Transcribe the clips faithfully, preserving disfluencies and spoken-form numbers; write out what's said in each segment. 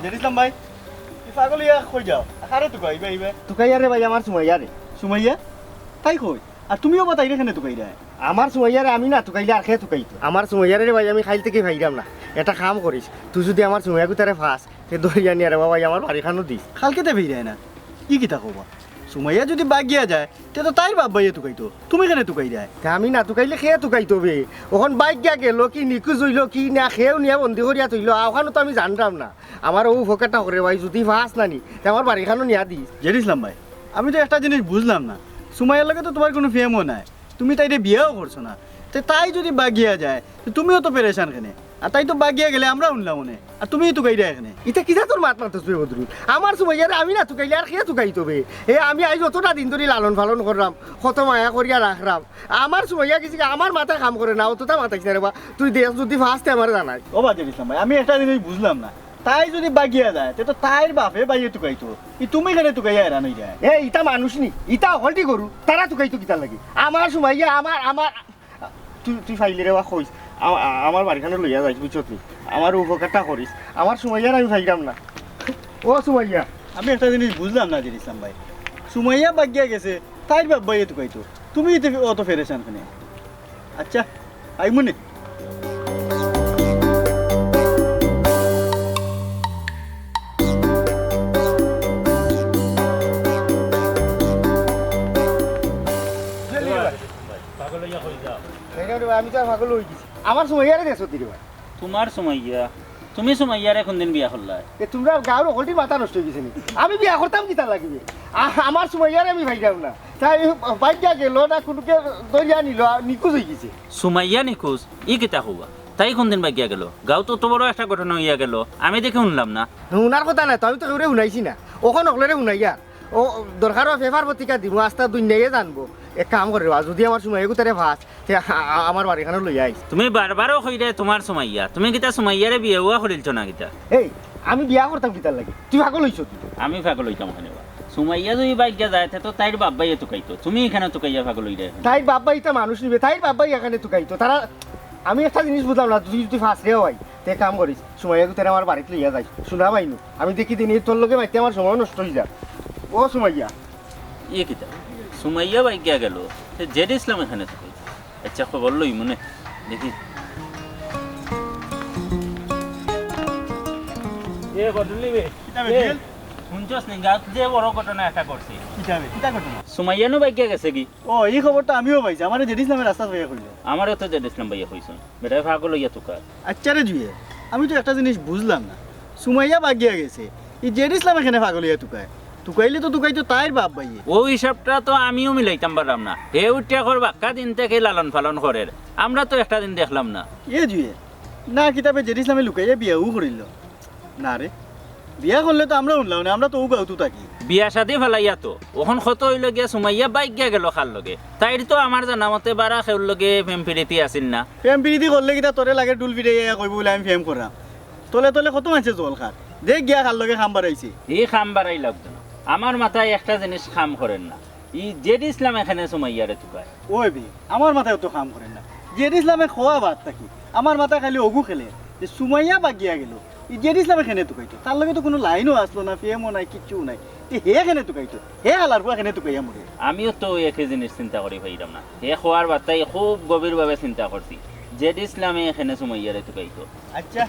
জেড ইসলাম ভাই, ই পাগল ইয়া কই যাও? কারে তুকাইবা ইবা? তুকাইয়ারে ভাই, আমার সুমাইয়ারে। সুমাইয়া? তাই কই? আর তুমিও বা তাইরে কেনে তুকাইরায়? আমার সুমাইয়ারে আমি না তুকাইলে আর কে তুকাইতো? আমার সুমাইয়ারে রে ভাই আমি কাইল থাকি পাইরাম না। একটা কাম করিস, তুই যুদি আমার সুমাইয়াগুতারে পাস, তে ধরিয়া নিয়া রে বা ভাই আমার বাড়িখানো দিস। কাইলকে তে পাইরায় না? ই কিতা কও বা? সুমাইয়া যুদি বাগিয়া যায়, তে তো তাইর বাপ ভাইয়ে তুকাইতো, তুমি কেনে তুকাইরায়? তে আমি না তুকাইলে কে তুকাইতো বে? অখন বাগিয়া গেলো কি, নিখোঁজ অইলো কি না, কেউ নিয়া বন্দি করিয়া থইলো, অখানও তো আমি জানরাম না। আমার অউ ফকেটা করে ভাই, যুদি পাস না নি, তে আমার বাড়িখানো নিয়া দিস। জেড ইসলাম ভাই, আমি তো একটা জিনিস বুঝলাম না, সুমাইয়ার লগে তো তুমার কুনু প্রেমও নাই, তুমি তাইরে বিয়াও করছো না, তে তাই যুদি বাগিয়া যায়, তে তুমিও তো পেরেশান কেনে? আর তাই তো বাগিয়া গেলে আমরা হুনলাম অনে, আর তুমিও তুকাইরায় কেনে। ইতা কিতা তোর মাত মাতস বে বদরুল? আমার সুমাইয়ারে আমি না তুকাইলে আর কে তুকাইতো বে? এ আমি আইজ অতটা দিন ধরি লালন পালন কররাম, কত মায়া করিয়া রাখরাম। আমার সুমাইয়া গেছিগি, আমার মাথায় কাম করে না, অতটা মাতাইস না রে বা। তুই দেখ যুদি পাস তে আমারে জানাইস। ও বা জেড ইসলাম ভাই, আমি একটা জিনিস বুঝলাম না, তাই যুদি বাগিয়া যায়, তে তো তাইর বাপে ভাইয়ে তুকাইতো, ই তুমি কেনে তুকাইয়া হেরান অইরায়? এ ইতা মানুষ নি, ইতা হকলটি গরু, তারা তুকাইতো কিতার লাগি? আমার সুমাইয়া, আমার, আমার, তুই, তুই পাইলে রে বা কইস, আ-, আ-, আমার বাড়িখানো লইয়া যাইস, বুঝছত নি? আমার উপকারটা করিস, আমার সুমাইয়ারে আমি পাইরাম না। ও সুমাইয়া। আমি একটা জিনিস বুঝলাম না জেড ইসলাম ভাই, সুমাইয়া বাগিয়া গেছে, তাইর বাপ ভাইয়ে তুকাইতো, তুমি ইতে অত পেরেশান কেনে? আচ্ছা, আইমুনে। পাগল অইয়া কই যাও? এই রে ভাই, আমি তো আর পাগল অই গেছি। আমার সুমাইয়ারে দেছো রে ভাই। তুমার সুমাইয়া? তুমি সুমাইয়ারে কুনদিন বিয়া করলায়? এ, তুমরা গাঁওর হকলটির মাথা নষ্ট অই গেছে নি? আমি বিয়া করতাম কিতার লাগি বে? আ-, আমার সুমাইয়ারে আমি পাইরাম না। তাই বাগিয়া গেলো না, কুনুকে ধরিয়া নিলো, আর নিখোঁজ অই গেছে। সুমাইয়া নিখোঁজ? ই কিতা কও বা? তাই কুনদিন বাগিয়া গেলো? গাঁওত অত বড় একটা ঘটনা অইয়া গেলো, আমি দেখি হুনলাম না। হুনার কথা নায় তো, আমি তো কেউরে হুনাইছি না। অখন হকলরে হুনাইয়ার। ও, দরকার অয় পেপার পত্রিকা দিমু, আস্তা দুনিয়ায় জানবো। এক কাম কর রে বা, যুদি আমার সুমাইয়াগুতারে পাস, তে আ-, আ-, আমার বাড়িখানো লইয়া আইস। তুমি বারবারও কইরায় তুমার সুমাইয়া, তুমি কিতা সুমাইয়ারে বিয়া-উয়া করিলছো না কিতা? এই, আমি বিয়া করতাম কিতার লাগি? তুই পাগল অইছস নি? আমি পাগল অইতাম কেনে বা? সুমাইয়া যুদি বাগিয়া যায়, তে তো তাইর বাপ ভাইয়ে তুকাইতো, তুমি ইখানো তুকাইয়া পাগল অইরায় কেনে? তাইর বাপ ভাই ইতা মানুষ নি বে, তাইর বাপ ভাই ইখানো তুকাইতো। তারা, আমি একটা জিনিস বুঝলাম না, তুই যুদি পাস রে ভাই, তে কাম করিস, সুমাইয়াগুতারে আমার বাড়িত লইয়া যাইস, হুনা ভাইনু। আমি দেখি দিন, এই তোর লগে মাইতে আমার সময় নষ্ট অই যার। ও সুমাইয়া। ই কিতা? সুমাইয়া বাগিয়া গেলো, তে জেড ইসলাম ইখানো তুকাইতো। আচ্ছা, খবর লইমুনে, দেখি। এ, বদলি বে। কিতা বে, এ, জুয়েল? হুনছস নি, গাঁওত যে বড় ঘটনা একটা ঘটছে। কিতা বে? কিতা ঘটনা? সুমাইয়া নু বাগিয়া গেছেগি। ও, ই খবর তো আমিও পাইছি, আমারে জেড ইসলামে রাস্তাত পাইয়া কইলো। আমারেও তো জেড ইসলাম ভাইয়ে কইছইন, বেটায় পাগল অইয়া তুকার। আচ্ছা রে জুয়েল, আমি তো একটা জিনিস বুঝলাম না, সুমাইয়া বাগিয়া গেছে, ই জেড ইসলামে কেনে পাগল অইয়া তুকায়? তুকাইলে তো তুকাইতো তাইর বাপ ভাইয়ে। অউ হিসাবটা তো আমিও মিলাইতাম পারলাম না। হে উঠিয়া কর বাক্কা দিন থাকি লালন পালন করের, আমরা তো একটা দিন দেখলাম না। এ জুয়েল, না কিতা বে জেড ইসলামে লুকাইয়া বিয়াও করিলো? না রে, বিয়া করলে তো আমরা হুনলাম না, আমরা তো অউ গাঁওত থাকি। বিয়া শাদি ফালাইয়া তো, অখন কথা অইলো গিয়া সুমাইয়া বাগিয়া গেলো কার লগে। তাইর তো আমার জানা মতে বারা কেউর লগে প্রেম পিরিতি আছিল না। প্রেম পিরিতি করলে কিতা তোরে লাগে ঢুল পিটাইয়া কইবো বুলে আমি প্রেম কররাম? তলে তলে কত মানষে জল খার। দেখ গিয়া কার লগে কাম বাড়াইছে। ই কাম বাড়াই লাগতো না। আমার মাথায় একটা জিনিস কাম করের না। ই জেড ইসলামে কেনে সুমাইয়ারে তুকায়? ওই বে, আমার মাথায়ও তো কাম করের না। জেড ইসলামে কওয়া বাদ থাকি, আমার মাথায় খালি অগু খেলে যে সুমাইয়া বাগিয়া গেলো, ই জেড ইসলামে কেনে তুকাইতো? তার লগে তো কুনু লাইনও আছলো না, প্রেমও নাই, কিচ্ছুও নাই। তে হে কেনে তুকাইতো? হে হালার পুয়া কেনে তুকাইয়া মরে? আমিও তো একই জিনিস চিন্তা করি পাইরাম না। হে কওয়ার বাদ থাকি খুব গভীরভাবে চিন্তা করছি, জেড ইসলামে কেনে সুমাইয়ারে তুকাইতো। আচ্ছা,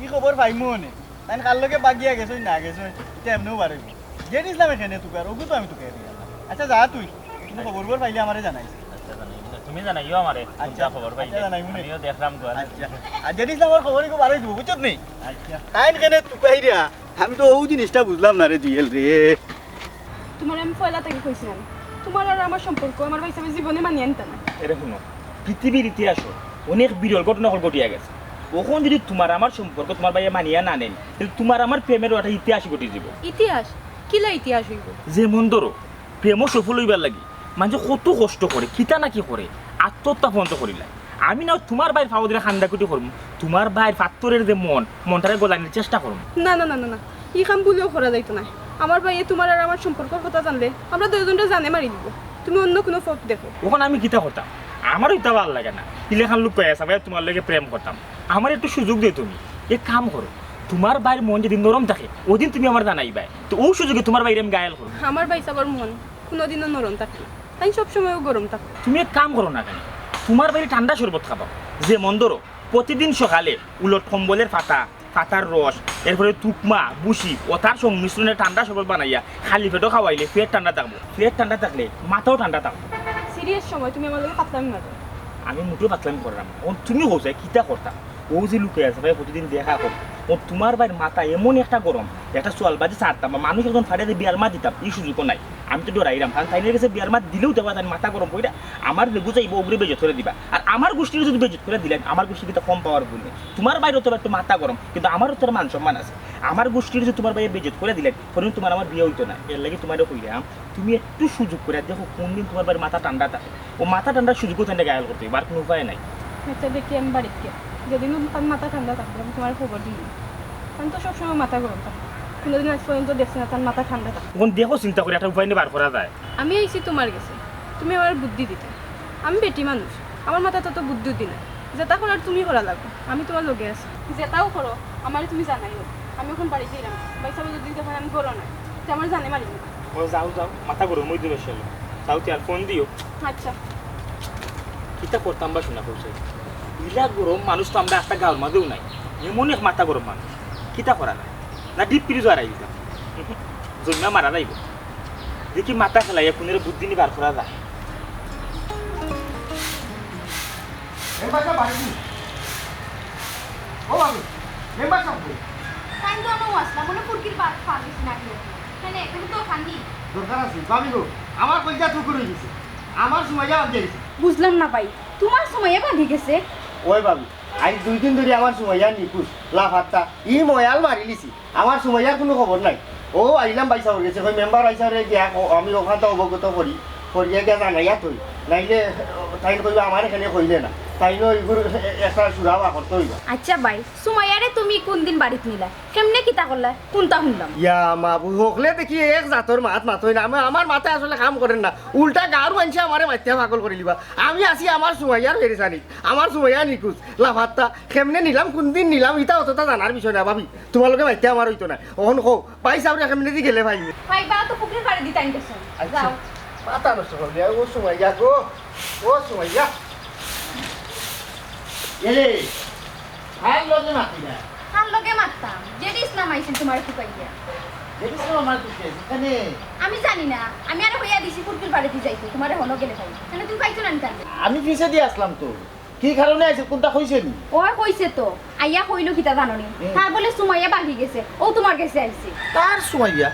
ই খবর পাইমু অনে। তাইন কার লগে বাগিয়া গেছইন না গেছইন, ইতা এমনেও বার অইবো। জেড ইসলামে কেনে তুকার, অগু তো আমি তুকাইয়া দিলাম না। আচ্ছা, যা তুই, কুনু খবর-উবর পাইলে আমারে জানাইস। আচ্ছা, জানাইমু নে। তুমি জানাইও আমারে, আচ্ছা, কুনটা খবর পাইলে। আচ্ছা, জানাইমু নে। আমিও দেখরাম গো। আচ্ছা, আর জেড ইসলামর খবর ইগু বার অই যিবো, বুঝছত নি? আচ্ছা। তাইন কেনে তুকাইরা, আমি তো অউ জিনিসটা বুঝলাম না রে জুয়েল রে। তুমারে আমি পয়লা থাকি কইছিলাম, তুমার আর আমার সম্পর্ক আমার ভাইসাবে জীবনে মানিয়া নিতা না। এরে হুনো, পৃথিবীর ইতিহাসো অনেক বিরল ঘটনা অকল ঘটিয়া গেছে। অখন যুদি তুমার আমার সম্পর্ক তুমার ভাইয়ে মানিয়া না নেইন, তাইলে তুমার আমার প্রেমেরও একটা ইতিহাসই ঘটি যিবো। ইতিহাস? কিলা ইতিহাস অইবো? যেমন ধরো, প্রেমো সফল অইবার লাগি মানষে কত কষ্ট করে, কিতা না কি করে, আত্মহত্যা পর্যন্ত করিলায়। আমি না তুমার ভাইর পাও ধরিয়া কান্দাকুটি করমু, তুমার ভাইর পাত্থরের যে মন, মনটারে গলানির চেষ্টা করমু। না, না, না, না, না, ই কাম ভুলেও করা যাইতো নায়। আমার ভাইয়ে তুমার আর আমার সম্পর্কর কথা জানলে আমরা দুইওজনরে জানে মারি দিবো। তুমি অন্য কুনু পথ দেখো। অখন আমি কিতা করতাম? আমারও ইতা ভালা লাগে না। ইলাখান লুকাইয়া চাবাইয়া তুমার লগে প্রেম করতাম। আমারে একটু সুযোগ দেও তুমি। এক কাম করো, তুমার ভাইর মন যেদিন নরম থাকে, অউ দিন তুমি আমারে জানাইবায়। তে অউ সুযোগে তুমার ভাইরে আমি ঘায়েল করমু। আমার ভাইসাবর মন কুনুদিনও নরম থাকে না, তাইন সবসময়উ গরম থাকে। তুমি এক কাম করো না কেনে, তুমার ভাইরে ঠান্ডা শরবত খাবাও। যেমন ধরো, প্রতিদিন সকালে উলট কম্বলর পাতা, পাতার রস, এরপরে তুকমা, ভুসি ও তার সংমিশ্রণে ঠান্ডা শরবত বানাইয়া খালি পেটো খাওয়াইলে পেট ঠান্ডা থাকবো। পেট ঠান্ডা থাকলে মাথাও ঠান্ডা থাকবো। সিরিয়াস সময় তুমি আমার লগে ফাতলামি মারো। আমি মুটেও ফাতলামি কররাম না। অখন তুমি কও চাই কিতা করতাম? অউ যে লুকাই আছে, ভাই, প্রতিদিন দেখা করি। অখন তুমার ভাইর মাথা এমন একটা গরম, একটা চুয়ালবাজি ছাড়তাম, বা মানুষ একজন ফাড়িয়া যে বিয়ার মাত দিতাম, ই সুযোগও নাই। আমি তো ডরাইরাম, কারণ তাইনর গেছে বিয়ার মাত দিলেউ দেখবা তাইন মাথা গরম কইরা আমার যে বুঝাইবো, অগুরে বেইজ্জত করি দিবা। আর আমার গুষ্টিরে যদি বেইজ্জত করি দিলাইন, আমার গুষ্টি কিতা কম পাওয়ারফুল নি? তুমার ভাইরও তো একটু মাথা গরম, কিন্তু আমারও তো মান সম্মান আছে। আমার গুষ্টিরে যদি তুমার ভাইয়ে বেইজ্জত করি দিলাইন, পরে তুমার আমার বিয়া অইতো না। এরলাগি তুমারে কইরাম, তুমি একটু সুযোগ করি দেখো কুনদিন তুমার ভাইর মাথা ঠান্ডা থাকে। অউ মাথা ঠান্ডার সুযোগও তাইনরে ঘায়েল করতে অইবো, আর কুনু উপায় নাই। আচ্ছা, দেখি আমি বাড়িত গিয়া। যেদিন তান মাথা ঠান্ডা থাকবো, আমি তুমারে খবর দিমু। তান তো সবসময় মাথা গরম থাকে, কুনুদিন আইজ পর্যন্ত দেখছি না তান মাথা ঠান্ডা থাকে। অখন দেখো চিন্তা করি একটা উপায় নি বার করা যায়। আমি আইছি তুমার গেছে, তুমি আমারে বুদ্ধি দিতায়। আমি বেটি মানুষ, আমার মাথাত অত বুদ্ধি উদ্ধি নাই। যেতা করার তুমি করা লাগবো, আমি তুমার লগে আছি। যেতাউ করো, আমারে তুমি জানাইও। আমি অখন বাড়িত যাইরাম, ভাইসাবে যদি দেখইন আমি ঘরো নাই, তে আমারে জানে মারিবা। ও যাও, যাও, মাথা গরম অই যাইবো শালা। যাও, তে আর ফোন দিও। আচ্ছা। কিতা করতাম বা হুনা কও চাই। ইলা গরম মানুষ তো আমরার আস্তা গাঁওর মাঝেও নাই। এমন এক মাথা গরম মানুষ। কিতা করা যায়? না ডিপ ফ্রিজো হারাই দিতাম। জন্মা মারা যাইবো। দেখি মাথা খেলাইয়া কুনরে বুদ্ধি নি বার করা যায়। মেম্বার সাব বাড়িত নি? ও ভাবি, মেম্বার সাব কই? তাইন তো অনো আছলা, মনে ফুরকির বাদ পার দিছি না কি? কেনে, কুনু দরকার নি? দরকার আছে, ভাবি গো, আমার কইলজা টুকরা অই গেছে। আমার সুমাইয়া ভাগি গেছে। বুঝলাম না ভাই, তুমার সুমাইয়া ভাগি গেছে? ওই ভাবি, আইজ দুই দিন ধরি আমার সুমাইয়া নিখোঁজ, লাপাত্তা। ই ময়াল মারিলিছি। আমার সুমাইয়ার কুনু খবর নাই। অউ আইলাম ভাইসাবর গেছে, কই মেম্বার ভাইসাবরে গিয়া ক-, আমি অখানতা অবগত করি, করিয়া গিয়া জানাইয়া থই। নাইলে তাইন কইবা আমারে কেনে কইলে না। তাইনও ইগুর এ-, একটা সুরাহা করতে অইবো। আচ্ছা ভাই, সুমাইয়ারে তুমি কুনদিন বাড়িত নিলায়? কেমনে কিতা করলায়? কুনতা হুনলাম? ইয়া মাবুদ, হকলে দেখি এক জাতর মাত মাতইন না। আমা-, আমার মাথায় আসলে কাম করের না। উল্টা গাঁওর মানষে আমারে মাতিয়া পাগল করিলিবা। আমি আছি আমার সুমাইয়ার পেরেশানিত। আমার সুমাইয়া নিখোঁজ, লাপাত্তা। কেমনে নিলাম, কুনদিন নিলাম, ইতা অততা জানার বিষয় না, ভাবি। তুমার লগে মাতিয়া আমার অইতো নায়। অখন কও, ভাইসাবরে কেমনেদি গেলে পাইমু? ভাই, বা তো ফুকরির পাড়েদি তাইন গেছইন। আচ্ছা। যাও। মাথা নষ্ট করলি, ও সুমাইয়া গো, ও সুমাইয়া। এরে, কার লগে মাতি না? কার লগে মাততাম? জেডি ইসলাম আইছিল তুমারে তুকাইয়া। জেডি ইসলাম আমারে তুকাইছে, কেনে? আমি জানি না, আমি আরো কইয়া দিছি ফুকরির পাড়েদি যাইতে, তুমারে হনো গেলে পাইমু। কেনে তুমি পাইছো না নি তারে? আমি পিছেদি আছলাম তো। কি কারণে আইছে, কুনতা কইছে নি? অয় কইছে তো, আইয়া কইলো কিতা জানো নি? হুম। তার বলে সুমাইয়া ভাগি গেছে, অউ তুমার গেছে আইছে। তার সুমাইয়া?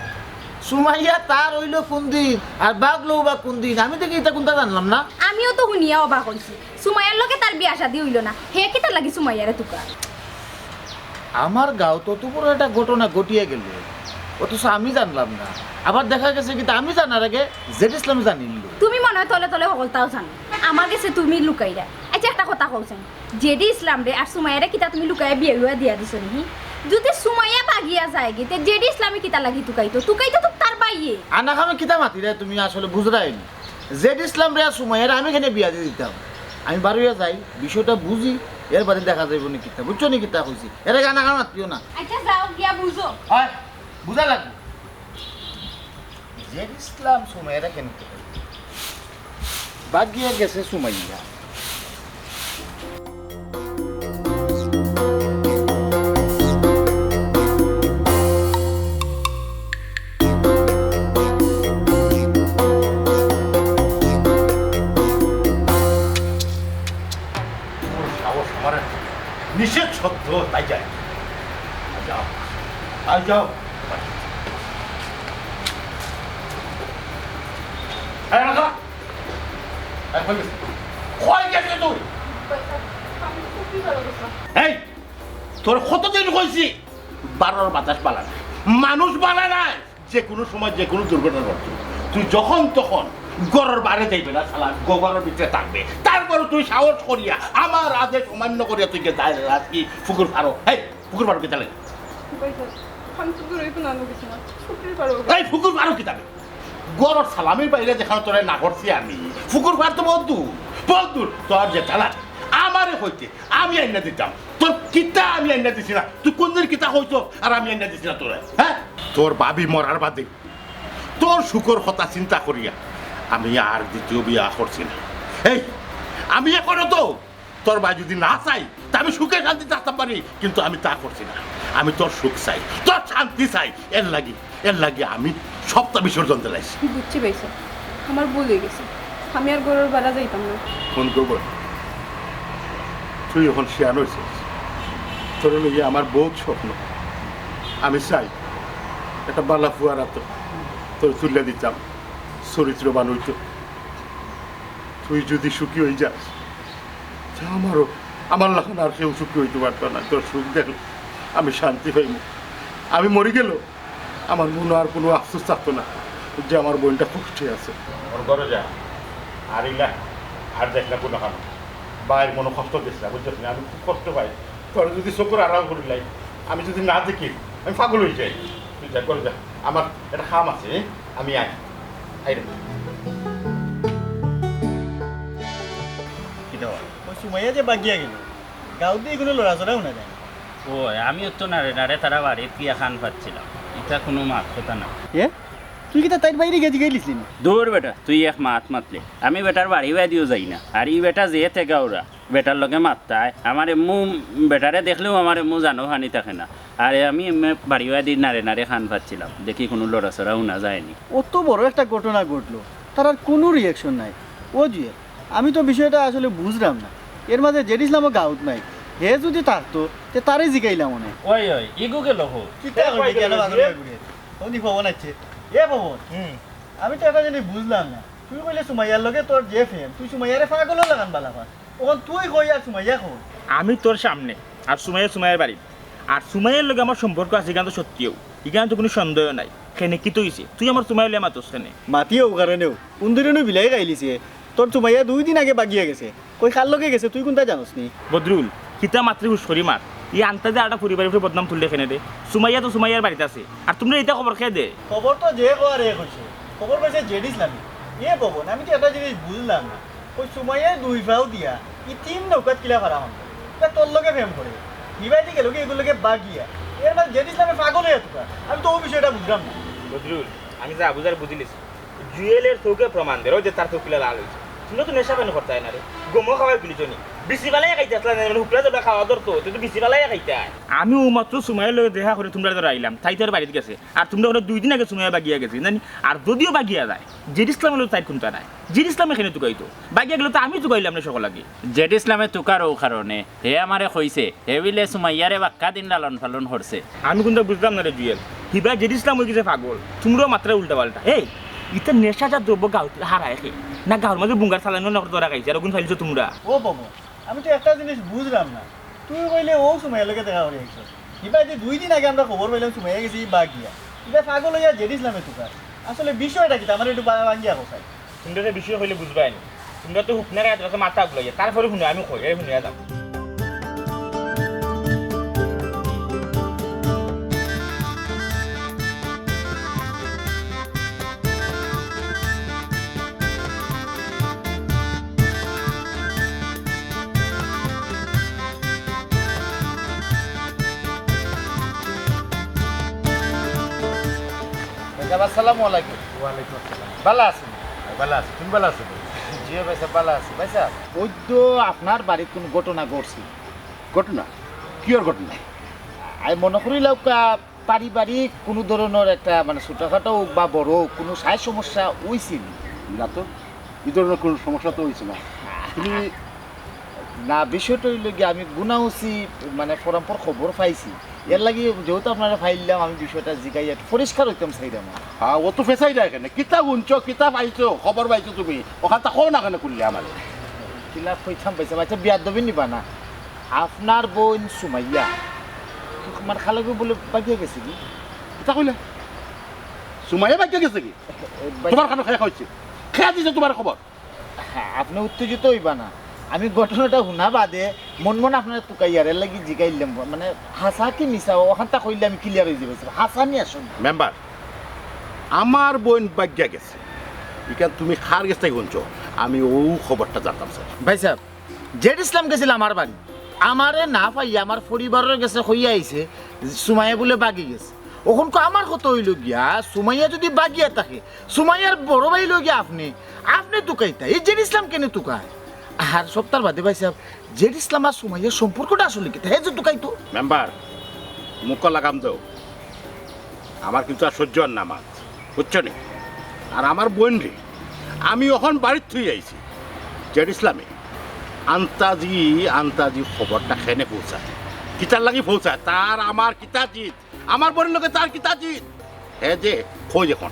সুমাইয়া তার অইলো কুনদিন, আর ভাগলো বা কুনদিন? আমি দেখি ইতা কুনতা জানলাম না। আমিও তো হুনিয়া অবাক অইছি, সুমাইয়ার লগে তার বিয়া শাদি অইলো না, হে কিতার লাগি সুমাইয়ারে তুকার? আমার গাঁওত অত বড় একটা ঘটনা ঘটিয়া গেলো, অথচ আমি জানলাম না। আবার দেখা গেছে কিতা আমি জানার আগে জেড ইসলামে জানিলিলো। তুমি মনে অয় তলে তলে হকলতাও জানো, আমার গেছে তুমি লুকাইরায়। আচ্ছা, একটা কথা কও চাইন, জেডি ইসলামরে আর সুমাইয়ারে কিতা তুমি লুকাইয়া বিয়া বিয়া দিয়া দিছো নি? যদি সুমাইয়া ভাগিয়া যায়গি, তে জেডি ইসলামে কিতার লাগি তুকাইতো? তুকাইতো তো তার ভাইয়ে। আনা কামে কিতা মাতিরায় তুমি, আসলে বুঝরায় নি। জেড ইসলামরে আর সুমাইয়ারে আমি কেনে বিয়া দি দিতাম? আমি বারইয়া যাই, বিষয়টা বুঝি, এর বাদে দেখা যাইবো নি কিতা। বুঝছো নি কিতা কইছি? এর আগে আনা কামে মাতিও না। আচ্ছা, যাও গিয়া বুঝো। অয়, বুঝা লাগবো। জেড ইসলাম সুমাইয়ারে কেনে তুকাইতো? ভাগিয়া গেছে সুমাইয়া। ওর সাহস আমার নিষেধ সত্ত্বেও তাই যায়। আই যাও, আই যাও। এই, রাখা। এই, কই গেছে? কই গেছে তুই? এই, তোরে কতদিন কইছি, বারোর বাতাস বালা নায়, মানুষ বালা নায়, যে কুনু সময় যে কুনু দুর্ঘটনা ঘটতো। তুই যখন তখন ঘরর বাইরে যাইবে না, শালা ঘরর ভিতরে থাকবে। তারপরে তুই সাহস করিয়া আমার আদেশ অমান্য করিয়া তুই গিয়া দাঁড়াইলি ফুকুর পাড়ো। এই, ফুকুর পাড়ো কিতা লাগি? ভাইজান, আমি তো দূরে কোনো আনো গেছি না, ফুকুর পাড়ো। এই ফুকুর পাড়ো কিতা লাগি? ঘরর সালামির বাইরে যেখানো তোরে না করছি আমি, ফুকুর পাড় তো বহুত দূর, বহুত দূর। তোর যেতা লাগে আমারে কইতে, আমি আইনা দিতাম। তোর কিতা আমি আইনা দিছি না? তুই কোনদিন কিতা কইছস আর আমি আইনা দিছি না তোরে? হ্যাঁ, তোর ভাবি মরার বাদে তোর সুখর কথা চিন্তা করিয়া আমি আর দ্বিতীয় বিয়া করছি না। এই, আমি এখনো তো তোর ভাই যদি না চাই, তা আমি সুখে শান্তি থাকতাম পারি, কিন্তু আমি তা করছি না। আমি তোর সুখ চাই, তোর শান্তি চাই, এর লাগি, এর লাগি আমি সবটা বিসর্জন দিলাইছি। বুঝছি ভাইসাব, আমার ভুল অই গেছে, আমি আর ঘরর বারা যাইতাম না। ফোন করব, তুই এখন শিয়ান অইছস, তোর লইয়া আমার বহুত স্বপ্ন। আমি চাই একটা বালা ফুয়ার আতো তোর তুলিয়া দিতাম, চরিত্রবান অইতো। তুই যদি সুখী অই যাস, তে আমারও, আমার লাখান আর কেউ সুখী অইতো পারতো না। তোর সুখ দেখলে আমি শান্তি পাইমু। আমি মরি গেলেও আমার মনো আর কুনু আফসোস থাকতো না যে আমার বইনটা কষ্টে আছে। ওর ঘরো যা, আর ইলা আর যাইস না কুনুখানো। ভাইর মনো কষ্ট দিস না, বুঝছস নি? আমি খুব কষ্ট পাই। তোর যদি চকুর আড়াল করিলাই, আমি যদি না দেখি, আমি পাগল অই যাই। তুই যা, ঘরো যা, আমার একটা কাম আছে, আমি আই। আই রে। কিতা বা? ওই সুমাইয়া যে বাগিয়া গেল, গাঁওত দি কুনু লড়াচড়া হুনা যায় না। ও, আমিও তো নাড়ে নাড়ে তারা বাড়িত গিয়া কান পাতছিলাম, ইতা কুনু মাত কথা না। এ? তুই কিতা তাইর বাইরে গিয়া জিগাইলিছলি না? দূর বেটা, তুই এক মাত মাতলে। আমি বেটার বাড়ি বায়দিও যাই না। আর ই বেটা যে তেগাউরা, বেটার লগে মাততায়। আমার এম্মু, বেটারে দেখলেও আমার এম্মু জানো পানি থাকে না। আরে আমি এমনে বাড়ি বায়দি নাড়ে নাড়ে কান পাতছিলাম, দেখি কুনু লড়াচড়া হুনা যায়নি। অত বড় একটা ঘটনা ঘটলো, তার আর কুনু reaction নাই। ও জুয়েল, আমি তো বিষয়টা আসলে বুঝলাম না। এর মাঝে জেড ইসলামও গাঁওত নাই, হে যদি থাকতো, তে তারে জিগাইলাম অনে। ওই, ওই, ইগু গেল হো? কিতা এ, কইলি, কই গেল কেন বাজারে ঘুরে? ও নি পবন আইছে। এ পবন, হুম। আমি তো একটা জিনিস বুঝলাম না। তুই কইলে সুমাইয়ার লগে তোর যে প্রেম, তুই সুমাইয়ারে পাগলর লাখান বালা পাস। অখন তুই কই আর সুমাইয়া কই? আমি তোর সামনে, আর সুমাইয়া সুমাইয়ার বাড়িত। আর সুমাইয়ার লগে আমার সম্পর্ক আছে, ইখান তো সত্যিও, ইখান তো কুনু সন্দেহ নাই। কেনে কিতা অইছে? তুই আমার সুমাইয়ার লগে মাতস কেনে? মাতিও কারণেও, উন্দুরে নু বিলাই খাইলিছে। তোর সুমাইয়া দুই দিন আগে বাগিয়া গেছে। কই কার লগে গেছে তুই কুনটা জানোস নি? বদরুল, কিতা মাতরে হুশ করি মাত। ই আন্তাজে আটা পরিবারের উপরে বদনাম তুললে কেনে রে? সুমাইয়া তো সুমাইয়ার বাড়িত আছে। আর তুমরা ইতা খবর কে দে? খবর তো যে কয় আর এ কইছে। খবর পাইছে জেড ইসলামে। এ পবন, আমি তো একটা জিনিস বুঝলাম না। কই সুমাইয়ায় দুই পাও দিয়া ই তিন নৌকাত কিলা ফারা হন? ইতা তোর লগে প্রেম করে। হিবায়দি গেল কি ইগুর লগে বাগিয়া। এর মাঝে জেড ইসলামে পাগল অইয়া তুকার। আমি তো ও বিষয়টা বুঝলাম না। বদরুল, আমি যা বুঝার বুঝিলিছি। জুয়েলের চউখে প্রমাণ দের, ওই যে তার চউখ কিলা লাল অইছে। তুমরা তো নেশা পানি করতায় না রে, গমও খাওয়াই তুলিছ নি। বিচি ফালাইয়া খাইতে আসলা না, মানে হুকরা যেবলা খাওয়া ধরতো, তুই তো বিচি ফালাইয়া খাইতায়। আমি ও মাত্র সুমাইয়ার লগে দেখা করি তুমরার ধরো আইলাম, তাই তার বাড়িত গেছে। আর তুমরা অনো দুই দিন আগে সুমাইয়া বাগিয়া গেছে, জানি? আর যদিও বাগিয়া যায়, জেড ইসলামর লগে তাইর কুনটা নাই। জেড ইসলামে কেনে তুকাইতো? বাগিয়া গেলে তো আমি তুকাইলাম না সকল আগে। জেড ইসলামে তুকার ও কারণে, হে আমারে কইছে, হে বিলে সুমাইয়ারে বাক্কা দিন লালন পালন করছে। আমি কুনটা বুঝলাম না রে জুয়েল, হিবা জেড ইসলাম অই গেছে পাগল, তুমরাও মাতরায় উল্টা পাল্টা। এই, ইতা নেশাজাত দ্রব্য গাঁওত হারায় কে? না গাঁওর মাঝে বুঙ্গার চালানো না ধরা খাইছে, আর অগুন ফাইলছো তুমরা। ও বাবা, আমি তো একটা জিনিস বুঝলাম না, তুই কইলে ও সুমাইয়ার লগে দেখা করি আইছস। হিবায়দি দুই দিন আগে আমরা খবর পাইলাম সুমাইয়া গেছে ই বাগিয়া। ইবা পাগল অইয়া জেড ইসলামে তুকার। আসলে বিষয়টা কিতা? আমারে একটু বা-, ভাঙ্গিয়া কও চাই। তুমরা যে বিষয় কইলে বুঝবায় নি। তুমরা তো হুকনার আয়াত আছে মাথা গুলাইয়া। তারপরে হুনো, আমি কই, এই হুনিয়া যাও। ভাইসাব, আসসালামু আলাইকুম। ওয়ালাইকুম আসসালাম। ভালা আছইন? ভালা আছি, তুমি ভালা আছো? জি ভাইসাব, ভালা আছি। ভাইসাব, অউ তো আপনার বাড়িত কুনু ঘটনা ঘটছে? ঘটনা? কিওর ঘটনা? আমি মনো করিলাম, আহ, পারিবারিক কুনু ধরনর একটা, মানে, ছোটখাটো অউক বা বড় অউক, কুনু সাইজ সমস্যা অইছে নি? না তো, ই ধরনর কুনু সমস্যা তো অইছে না। তুমি না, বিষয়টা অইলো গিয়া, আমি গুনা ওসি, মানে, ফরামফর খবর পাইছি। এর লাগি যেহেতু আপনারে পাইলাম, আমি বিষয়টা জিগাইয়া একটু পরিষ্কার অইতাম চাইরাম। হ্যাঁ, অত ফেছাইরায় কেনে? কিতা হুনছো, কিতা পাইছো, খবর পাইছো তুমি? অখানতা কও না কেনে খুলিয়া আমারে? কিলা কইতাম ভাইসাব, আচ্ছা, বেয়াদবি নিবা না। আপনার বইন সুমাইয়া, আমার খালাগু বুলে বাগিয়া গেছে গি। কিতা কইলা? সুমাইয়া বাগিয়া গেছে গি? এ, বাগিয়া তুমার কানো কে কইছে? কে দিছে তুমারে খবর? হ্যাঁ, আপনে উত্তেজিত অইবা না। আমি ঘটনাটা হুনা বাদে মন মন আপনারে তুকাইয়ার, এর লাগি জিগাইলাম, মানে, হাছা কি মিছা, অখানতা কইলে আমি clear অইযিমু। হাছা নি আসলে। মেম্বার, আমার বইন বাগিয়া গেছে, ইখান তুমি কার গেছ থাকি হুনছো? আমি অউ খবরটা জানতাম চাই। ভাইসাব, জেড ইসলাম গেছিল আমার বাড়ি, আমারে না পাইয়া আমার পরিবারর গেছে কইয়া আইছে, সুমাইয়া বুলে বাগি গেছে। অখন কো আমার কথা অইলো গিয়া, সুমাইয়া যুদি বাগিয়া থাকে, সুমাইয়ার বড় ভাই অইলো গিয়া আপনে, আপনে তুকাইতা, ই জেড ইসলাম কেনে তুকায়? আর সবতার বাদে ভাইসাব, জেড ইসলাম আর সুমাইয়ার সম্পর্কটা আসলে কিতা? হে যে তুকাইতো। মেম্বার, মুখো লাগাম দেও। আমার কিন্তু আর সহ্য অর না মাত, বুঝছো নি? আর আমার বইনরে আমি অখন বাড়িত থুই আইছি। জেড ইসলামে আন্তাজি আন্তাজি খবরটা কেনে পৌঁছায়, কিতার লাগি পৌঁছায়, তার আমার কিতা জিত? আমার বইনর লগে তার কিতা জিত? হে যে কই অখন,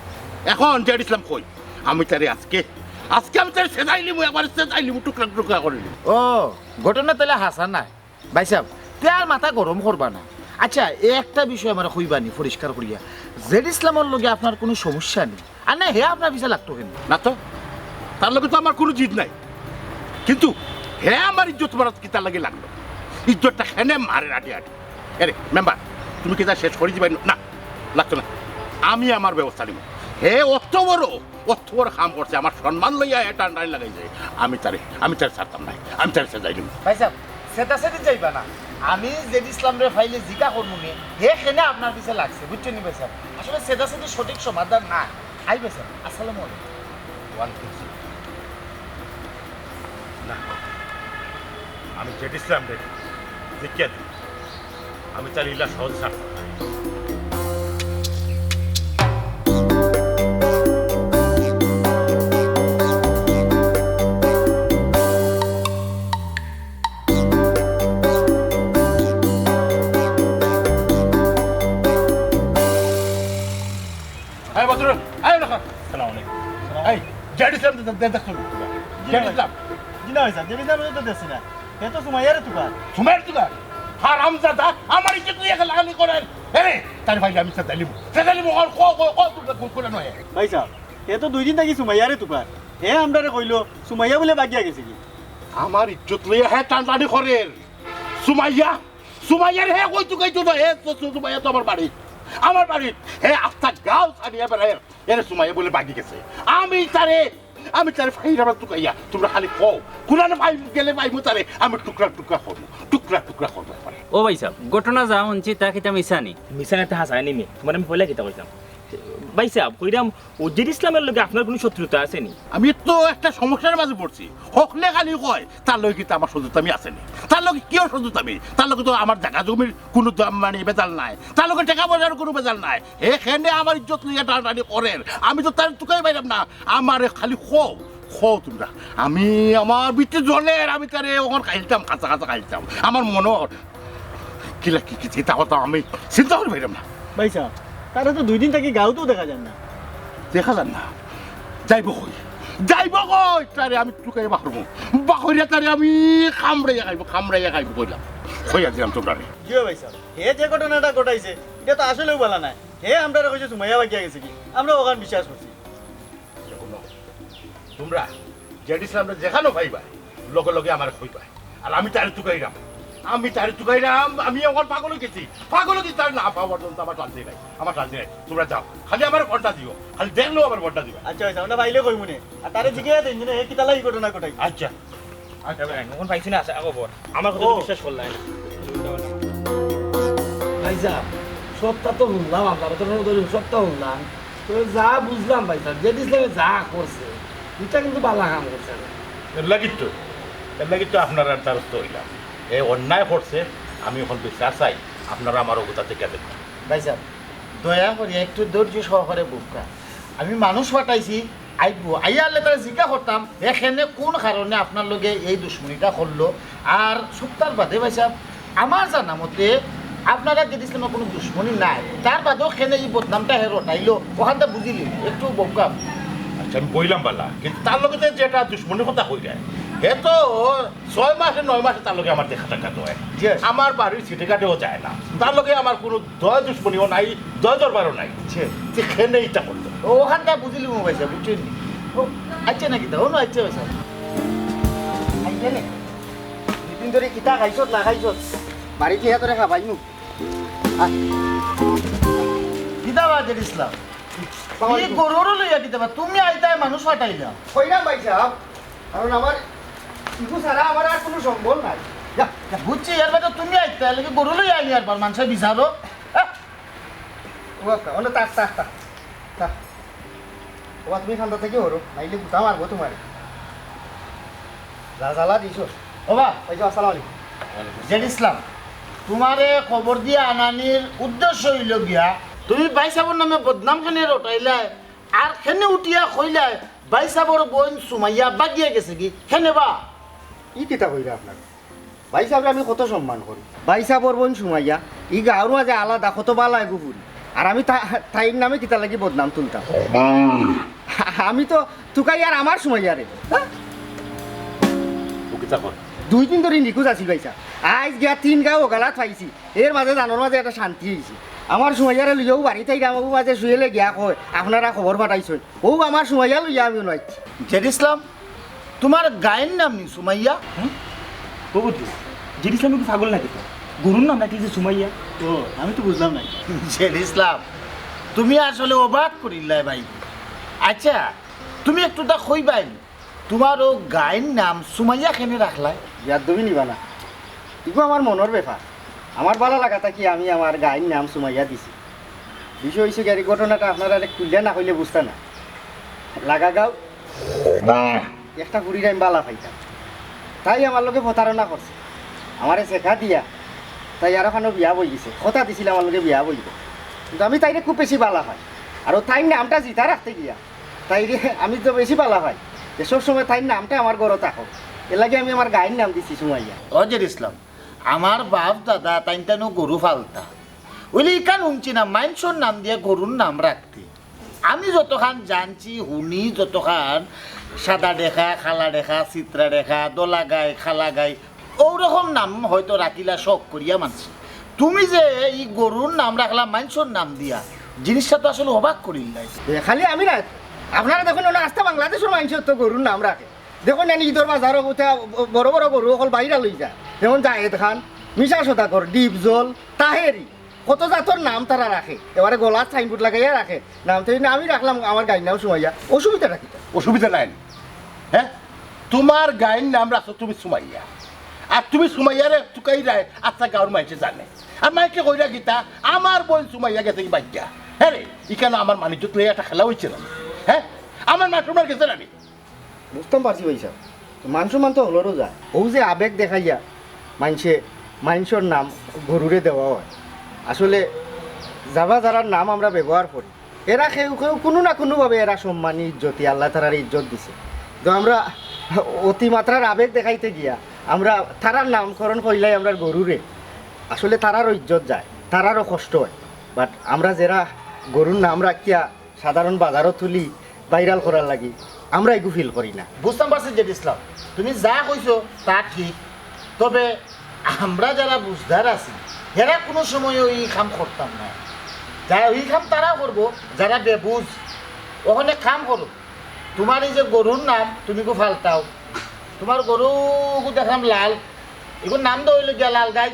অখন জেড ইসলাম কই? আমি তারে আজকে, আজকে আমি তারে ছেদাইলিমু, একবারে ছেদাইলিমু, টুকরা টুকরা করিলিমু। ও, ঘটনা তাইলে হাছা নায়। ভাইসাব, তে আর মাথা গরম করবা না। আচ্ছা, এ একটা বিষয় আমারে কইবা নি পরিষ্কার করিয়া, জেড ইসলামর লগে আপনার কুনু সমস্যা নি? আর না, হে আপনার পিছে লাগতো কেনে? না তো, তার লগে তো আমার কুনু জিদ নাই, কিন্তু হে আমার ইজ্জত মারাত কিতার লাগি লাগলো? ইজ্জতটা কেনে মারের আটি আটি। এরে মেম্বার, তুমি কিতা শেষ করি দিবায়? না, লাগতো না, আমি আমার ব্যবস্থা নিমু। হে অত বড়, অত বড় কাম করছে, আমার সম্মান লইয়া হে টানাটানি লাগাইছে। আমি তারে, আমি তারে ছাড়তাম নায়, আমি তারে ছেদাইলিমু। ভাইসাব, ছেদাছেদি যাইবা না। আমি জেড ইসলামরে পাইলে জিকা করমু নে, হে কেনে আপনার পিছে লাগছে, বুঝছো নি ভাইসাব? আসলে ছেদাছেদি সঠিক সমাধান না। আই ভাইসাব, আসসালামু আলাইকুম। ওয়ালাইকুম আসসালাম। না, আমি জেড ইসলামরে দেখিয়া দিই। আমি তার ইলা সহজ ছাড়তাম না। এই বদরুল, এই ওরা। আসসালামু আলাইকুম। এই, জেড ইসলাম দে-, দে-, দেখছো নি? জি না জেড ভাই। ইসলাম। জি না ভাইসাব, জেড ইসলাম তো দেখছি না। হে তো সুমাইয়ারে তুকার। সুমাইয়ারে তুকার? হারামজাদা, আমার ইজ্জত লইয়া গালাগালি করের। এরে, তারে পাইলে আমি ছেদাইলিমু। ছেদাইলিমু, কও, কও, কও, কও, তুমরা কোন, কোন নয়? ভাইসাব, হে তো দুই দিন থাকি সুমাইয়ারে তুকার। হে আমরারে কইলো, সুমাইয়া বুলে বাগিয়া গেছেগি। আমার ইজ্জত লইয়া হে টানাটানি করের। সুমাইয়া, সুমাইয়ারে হে কই তুকাইতো না, হে তো, তো, সুমাইয়া তো আমার বাড়িত। আমার বাড়িত। হে আস্তা গাঁও ছাড়িয়া বেড়ায়। এরে সুমাইয়া বুলে বাগি গেছে। আমি তারে, আমি তারে পাইরাম না তুকাইয়া। তুমরা খালি কও। কুনানো পাই-, গেলে পাইমু তারে, আমি টুকরা টুকরা করমু। টুকরা টুকরা করমু একবারে। ও ভাইসাব, ঘটনা যা হুনছি তা কিতা মিছা নি? মিছা না তে হাছা নি মি? তুমারে আমি পয়লা কিতা কইতাম? ভাইসাব, কইরাম, ও জেড ইসলামর লগে আপনার কুনু শত্রুতা আছে নি? আমি তো একটা সমস্যার মাঝে পড়ছি। হকলে খালি কয়, তার লগে কিতা আমার শত্রুতামি আছে নি? তার লগে কিওর শত্রুতামি? তার লগে তো আমার জাগা জমির কুনু দাম মানে বেজাল নাই, তার লগে টেকা পয়সার কুনু বেজাল নাই। হে কেনে আমার ইজ্জত লইয়া টানাটানি করের, আমি তো তারে তুকাই পাইরাম না। আমারে খালি কও, কও তুমরা। আমি আমার ভিতরে জ্বলের, আমি তারে অখন খাইলতাম, খাসা খাসা খাইলতাম। আমার মনর কিলা কি, কি চিন্তা করতাম আমি চিন্তা করি পাইরাম না। ভাইসাব, তারে তো দুই দিন থাকি গাঁওতেও দেখা যার না। দেখা যার না? যাইবো কই? যাইবো কই? তারে আমি তুকাইয়া বাখরমু। বাখরিয়া তারে আমি কামড়াইয়া খাইমু, কামড়াইয়া খাইমু কইলাম। কইয়া দিলাম তুমরারে। জি অয় ভাইসাব, হে যে ঘটনাটা ঘটাইছে, ইটা তো আসলেউ ভালা নায়। হে আমরারে কইছে সুমাইয়া বাগিয়া গেছেগি, আমরা অখান বিশ্বাস করছি। হুনো, তুমরা জেড ইসলামরে যেখানো পাইবায়, লগে লগে আমারে কইবায়। আর আমি তারে তুকাইরাম, আমি তারে তুকাইরাম, আমি অখন পাগল অই গেছি, পাগল অই গেছি, তারে না পাওয়া পর্যন্ত আমার শান্তি নাই, আমার শান্তি নাই। তুমরা যাও, খালি আমারে ফোনটা দিও, খালি দেখলেউ আমারে ফোনটা দিবায়। আচ্ছা, আচ্ছা, আমরা পাইলে কইমু নে। আর তারে জিগাইয়া দেইন নে, হে কিতার লাগি ঘটনা ঘটাইছে। আচ্ছা। আচ্ছা। অখন পাইছি না, আচ্ছা, খবর। আমার কথা ও। বিশ্বাস করলায়। ভাইসাব, সবটা তো হুনলাম, আপনার কথা ধরি সবটা হুনলাম। তো যা বুঝলাম ভাইসাব, জেড ইসলামে যা করছে, ইটা কিন্তু ভালা কাম করছে না। এর লাগি তো, এর লাগি তো আপনারার দ্বারস্থ অইলাম। হে অন্যায় করছে, আমি অখন বিচার চাই, আপনারা আমার অগুতা দেখিয়া দেখইন। ভাইসাব, দয়া করি একটু ধৈর্য সহকারে বউক্কা। আমি মানুষ পাঠাইছি, আইবো। আইয়া হারলে তারে জিকা করতাম, হে কেনে কুন কারণে আপনার লগে এই দুশমনিটা করলো। আর সবতার বাদে ভাইসাব, আমার জানা মতে আপনার আর জেড ইসলামর কুনু দুশমনি নাই। তার বাদেও কেনে ই বদনামটা হে রটাইলো, অখানটা বুঝিলিমু। একটু বউক্কা। আচ্ছা, আমি বইলাম ভালা, কিন্তু তার লগে যে যেটা দুশমনির কথা কইরায়, হে তো ছয় মাসে নয় মাসে তার লগে আমার দেখা সাক্ষাৎ অয়। জি। আমার বাড়ির চিঠি কার্ডেও যায় না। তার লগে আমার কুনু দয় দুশমনিও নাই, দয় দরবারও নাই। জি। তে কেনে ইটা করলো? ও, অখানটা বুঝিলিমু ভাইসাব, বুঝছইন নি? ও, আইচ্ছা না কিতা? ও না, আইচ্ছা ভাইসাব। আইচ্ছা নে। দুই দিন ধরি কিতা খাইছত না খাইছত? বাড়িত গিয়া তোরে খাবাইমু। আয়। কিতা বা জেড ইসলাম? সালাম আলাইকুম। ই গরুরে লইয়া কিতা বা? তুমি আইতায় মানুষ পাঠাইলা। কইরাম ভাইসাব, কারণ আমার ইগু ছাড়া আমার আর কুনু সম্বল নাই। বুঝছি, এর বাদে তুমি আইতা, এর লাগি গরু লইয়া আইনি আরবার মানষে বিচারো। হ্যাঁ? ও আচ্ছা, ওনে তাক, তাক, তাক, তাক। ও, তুমি খান্দা থাকি হরো, নাইলে গুতা মারবো তোমারে। যা জ্বালা দিছো। ও বা, ওই যে, আসসালামু আলাইকুম। জেড ইসলাম, তোমারে খবর দিয়া আনানির উদ্দেশ্য অইল গিয়া, তুমি ভাইসাবর নামে বদনাম কেনে রটাইলায়, আর কেনে উঠিয়া কইলায়, ভাইসাবর বইন সুমাইয়া বাগিয়া গেছে গি, কেনে বা? ই কিতা কইরা আপনার? ভাইসাবরে আমি কত সম্মান করি। ভাইসাবর বইন সুমাইয়া, ই গাঁওর মাঝে আলাদা কত বালা এগু ফুরি। আর আমি তা-, তাইর নামে কিতা লাগি বদনাম তুলতাম? আমি তো তুকাই আর আমার সুমাইয়ারে। হ্যাঁ? ও কিতা কর? দুই দিন ধরি নিখোঁজ আছিল ভাইসাব। আইজ গিয়া তিন গাঁও ওগালাত পাইছি। এর মাঝে জানোর মাঝে একটা শান্তি অইছে। আমার সুমাইয়ারে লইয়াও বাড়ি থাকি আমার মাঝে শুয়েলে গিয়া কয়, "আপনারা খবর পাঠাইছইন।" ও আমার সুমাইয়া লইয়া আমিও নাই। জেড ইসলাম, তোমার গাইর নাম নি সুমাইয়া? হুম? ও বুঝলি, জেড ইসলাম কি পাগল নাকি তো? গরুর নাম নাকি যে সুমাইয়া? ও, আমি তো বুঝলাম না। জেড ইসলাম, তুমি আসলে অবাক করিলাই ভাই। আচ্ছা, তুমি একটু তা কইবাই, তোমার ও গাইর নাম সুমাইয়া কেনে রাখলায়? ইয়াদ তুমি নিবা না, ইগু আমার মনর ব্যাপার। আমার বালা লাগা থাকি আমি আমার গাইর নাম সুমাইয়া দিছি। বিষয় অইছে গিয়া, এই ঘটনাটা আপনারারে খুলিয়া না কইলে বুঝতা না। লাগা গাঁও একটা ফুরির আমি বালা পাইতাম, তাই আমার লগে প্রতারণা করছে। আমারে ছেকা দিয়া তাই আরো খানো বিয়া বই গেছে, কথা দিছিল আমার লগে বিয়া বইব, কিন্তু আমি তাইরে খুব বেশি বালা পাই। আর ও তাইর নামটা জিতা রাখতে গিয়া তাইরে আমি তো বেশি বালা পাই, যে সব সময় তাইর নামটা আমার ঘরো থাকো। এর লাগি আমি আমার গাইর নাম দিছি সুমাইয়া। ও জেড ইসলাম, আমার বাপ দাদা তাইন তানো গরু ফালতা, অইলে ইখান হুনছি না মাইনষর নাম দিয়া গরুর নাম রাখতে। আমি যতখান জানছি, হুনি যতখান, সাদা ডেকা, কালা ডেকা, চিত্রা ডেকা, দলা গাই, কালা গাই, অউরকম নাম হয়তো রাখিলা শখ করিয়া মানষে। তুমি যে ই গরুর নাম রাখলা মাইনষর নাম দিয়া, জিনিসটা তো আসলে অবাক করিলাই। এ, খালি আমি না, আপনারা দেখইন, ওনা আস্তা বাংলাদেশর মাইনষে তো গরুর নাম রাখে। দেখইন না, ইদর বাজারো উঠা বড় বড় গরু অকল বাইরা লই যায়, যেমন জায়েদ খান, মিশা সদাগর, ডিপজল, তাহেরি, কত জাতর নাম তারা রাখে, এবারে গলাত সাইনবোর্ড লাগাইয়া রাখে, নাম তো এই না আমি রাখলাম, আমার গাইর নাম সুমাইয়া, অসুবিধাটা কিতা? অসুবিধা নাই। হ্যাঁ, তোমার গাইর নাম রাখছো তুমি সুমাইয়া, আর তুমি সুমাইয়ারে তুকাইরায় আস্তা গাঁওর মাইনষে জানে। আর মাইনষে কইরা কিতা, আমার বইন সুমাইয়া গেছে গি বাগিয়া। হ্যাঁ রে, ইখানো আমার মান ইজ্জত লইয়া একটা খেলা অইছে না? হ্যাঁ, আমার মান সম্মান গেছে না নি? বুঝতাম পারছি ভাইসাব, মান সম্মান তো হকলরউ যায়। অউ যে আবেগ দেখাইয়া মাইনষে, মাইনষর নাম গরুরে দেওয়া অয়, আসলে যাবা যারার নাম আমরা ব্যবহার করি, এরা কেউ কেউ কুনু না কুনুভাবে এরা সম্মানী, ইজ্জতি, আল্লায় তারারে ইজ্জত দিছে। তো আমরা অতিমাত্রার আবেগ দেখাইতে গিয়া আমরা তারার নামকরণ করিলাই আমরার গরুরে। আসলে তারারও ইজ্জত যায়, তারারও কষ্ট অয়, but আমরা যেরা গরুর নাম রাখিয়া সাধারণ বাজারো তুলি, viral করার লাগি, আমরা ইগু feel করি না। বুঝতাম পারছি জেড ইসলাম, তুমি যা কইছো তা ঠিক, তবে আমরা যারা বুঝদার আছি, এরা কুনু সময়ও ই কাম করতাম না। যারা ই কাম তারা করবো, যারা বেবুঝ। অখন এক কাম করো, তোমার এই যে গরুর নাম তুমি গু ফালতাও, তোমার গরু গু দেখলাম লাল, ইগুর নাম তো অইলো গিয়া লাল গাই।